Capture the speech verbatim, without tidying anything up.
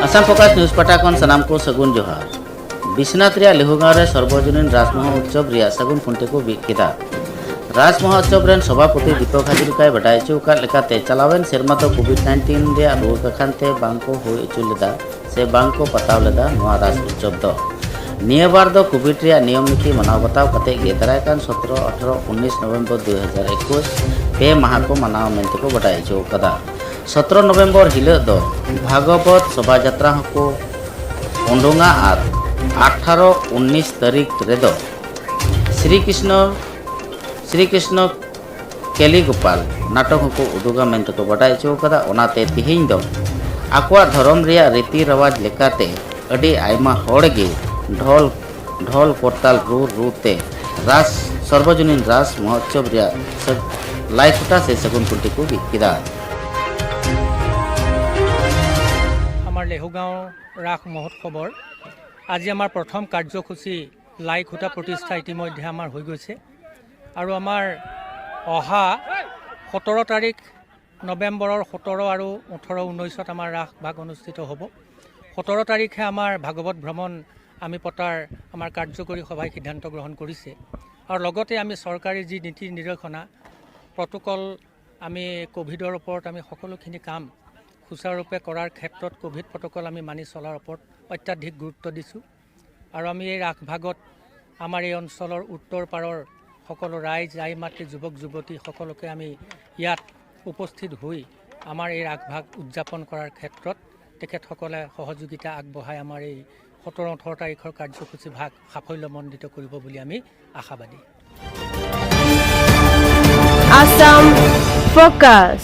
Assam focus news ᱯᱟᱦᱴᱟ ᱠᱷᱚᱱ ᱥᱟᱱᱟᱢ ᱠᱚ ᱥᱟᱹᱜᱩᱱ ᱡᱚᱦᱟᱨ᱾ ᱵᱤᱥᱱᱟᱛ ᱨᱮᱭᱟᱜ ᱞᱤᱦᱩᱜᱟᱸᱣ ᱨᱮ ᱥᱚᱨᱵᱚᱡᱚᱱᱤᱱ ᱨᱟᱥ ᱢᱚᱦᱟ ᱩᱛᱥᱚᱵᱽ ᱨᱮᱭᱟᱜ ᱥᱟᱹᱜᱩᱱ ᱠᱷᱩᱱᱴᱤ ᱠᱚ ᱵᱤᱫ ᱠᱮᱫᱟ᱾ ᱨᱟᱥ ᱢᱚᱦᱟ ᱩᱛᱥᱚᱵᱽ ᱨᱮᱱ ᱥᱚᱵᱷᱟᱯᱚᱛᱤ ᱫᱤᱯᱚᱠ ᱦᱟᱡᱨᱤᱠᱟᱭ ᱵᱟᱰᱟᱭ ᱦᱚᱪᱚ ᱟᱠᱟᱫ ᱞᱮᱠᱟᱛᱮ, ᱪᱟᱞᱟᱣᱮᱱ ᱥᱮᱨᱢᱟ ᱫᱚ ᱠᱳᱵᱷᱤᱰ ᱱᱟᱭᱤᱱᱴᱤᱱ ᱨᱮᱭᱟᱜ ᱨᱩᱣᱟᱹ ᱠᱟᱠᱷᱟᱱ ᱛᱮ ᱵᱟᱝ ᱠᱚ ᱦᱩᱭ ᱦᱚᱪᱚ ᱞᱮᱫᱟ ᱥᱮ ᱵᱟᱝ ᱠᱚ ᱯᱟᱛᱟᱣ ᱞᱮᱫᱟ ᱱᱚᱣᱟ ᱨᱟᱥ ᱩᱛᱥᱚᱵᱽ ᱫᱚ᱾ ᱱᱤᱭᱟᱹ ᱵᱟᱨ ᱫᱚ ᱠᱳᱵᱷᱤᱰ ᱨᱮᱭᱟᱜ ᱱᱤᱭᱚᱢ ᱱᱤᱛᱤ ᱢᱟᱱᱟᱣ ᱵᱟᱛᱟᱣ ᱠᱟᱛᱮ ᱜᱮ ᱫᱟᱨᱟᱭ ᱠᱟᱱ ᱥᱚᱛᱨᱚ, ᱟᱴᱷᱨᱚ, ᱩᱱᱤᱥ ᱱᱚᱵᱷᱮᱢᱵᱚᱨ ᱫᱩ ᱦᱟᱡᱟᱨ ᱮᱠᱩᱥ ᱯᱮ ᱢᱟᱦᱟ ᱠᱚ ᱢᱟᱱᱟᱣ ᱢᱮᱱᱛᱮ ᱠᱚ ᱵᱟᱰᱟᱭ ᱦᱚᱪᱚ ᱟᱠᱟᱫᱟ᱾ ᱥᱚᱛᱨᱚ ᱱᱚᱵᱷᱮᱢᱵᱚᱨ ᱦᱤᱞᱚᱜ ᱫᱚ ᱵᱷᱟᱜᱚᱵᱚᱛ ᱥᱚᱵᱷᱟ ᱡᱟᱛᱨᱟ ᱦᱚᱸᱠᱚ ᱩᱰᱩᱝᱟ ᱟᱨ ᱟᱴᱷᱟᱨᱚ ᱩᱱᱤᱥ ᱛᱟᱹᱨᱤᱠᱷ ᱨᱮᱫᱚ ᱥᱨᱤ ᱠᱨᱤᱥᱱᱚ ᱥᱨᱤ ᱠᱨᱤᱥᱱᱚ ᱠᱮᱞᱤ ᱜᱳᱯᱟᱞ ᱱᱟᱴᱚᱠ ᱦᱚᱸᱠᱚ ᱩᱫᱩᱜᱟ ᱢᱮᱱᱛᱮ ᱠᱚ ᱵᱟᱰᱟᱭ ᱦᱚᱪᱚ ᱟᱠᱟᱫᱟ᱾ ᱚᱱᱟᱛᱮ ᱛᱮᱦᱮᱧ ᱫᱚ ᱟᱠᱚᱣᱟᱜ ᱫᱷᱚᱨᱚᱢ ᱨᱮᱭᱟᱜ ᱨᱤᱛᱤ ᱨᱮᱣᱟᱡᱽ ᱞᱮᱠᱟᱛᱮ ᱟᱹᱰᱤ ᱟᱭᱢᱟ ᱦᱚᱲ ᱜᱮ ᱰᱷᱚᱞ ᱰᱷᱚᱞ ᱠᱚᱨᱛᱟᱞ ᱨᱩ ᱨᱩ ᱛᱮ ᱨᱟᱥ ᱥᱚᱨᱵᱚᱡᱚᱱᱤᱱ ᱨᱟᱥ ᱢᱚᱦᱳᱛᱥᱚᱵᱽ ᱨᱮᱭᱟᱜ ᱥᱟᱹᱜ-, ᱞᱟᱭᱠᱷᱩᱴᱟ ᱥᱮ ᱥᱟᱹᱜᱩᱱ ᱠᱷᱩᱱᱴᱤ ᱠᱚ ᱵᱤᱫ ᱠᱮᱫᱟ᱾ আমাৰ লেহুগাঁও ৰাস মহোৎসৱৰ আজি আমাৰ প্ৰথম কাৰ্যসূচী লাই খুঁটা প্ৰতিষ্ঠা ইতিমধ্যে আমাৰ হৈ গৈছে আৰু আমাৰ অহা সোতৰ তাৰিখ নৱেম্বৰৰ সোতৰ আৰু ওঠৰ ঊনৈছত আমাৰ ৰাস ভাগ অনুষ্ঠিত হ'ব। সোতৰ তাৰিখে আমাৰ ভাগৱত ভ্ৰমণ আমি পতাৰ আমাৰ কাৰ্যকৰী সভাই সিদ্ধান্ত গ্ৰহণ কৰিছে আৰু লগতে আমি চৰকাৰী যি নীতি নিৰ্দেশনা, প্ৰট'কল, আমি ক'ভিডৰ ওপৰত আমি সকলোখিনি কাম সুচাৰুৰূপে কৰাৰ ক্ষেত্ৰত ক'ভিড প্ৰট'কল আমি মানি চলাৰ ওপৰত অত্যাধিক গুৰুত্ব দিছোঁ আৰু আমি এই ৰাসভাগত আমাৰ এই অঞ্চলৰ উত্তৰ পাৰৰ সকলো ৰাইজ, আই মাতৃ, যুৱক যুৱতী সকলোকে আমি ইয়াত উপস্থিত হৈ আমাৰ এই ৰাসভাগ উদযাপন কৰাৰ ক্ষেত্ৰত তেখেতসকলে সহযোগিতা আগবঢ়াই আমাৰ এই সোতৰ ওঠৰ তাৰিখৰ কাৰ্যসূচী ভাগ সাফল্যমণ্ডিত কৰিব বুলি আমি আশাবাদী। আছাম ফ'কাছ।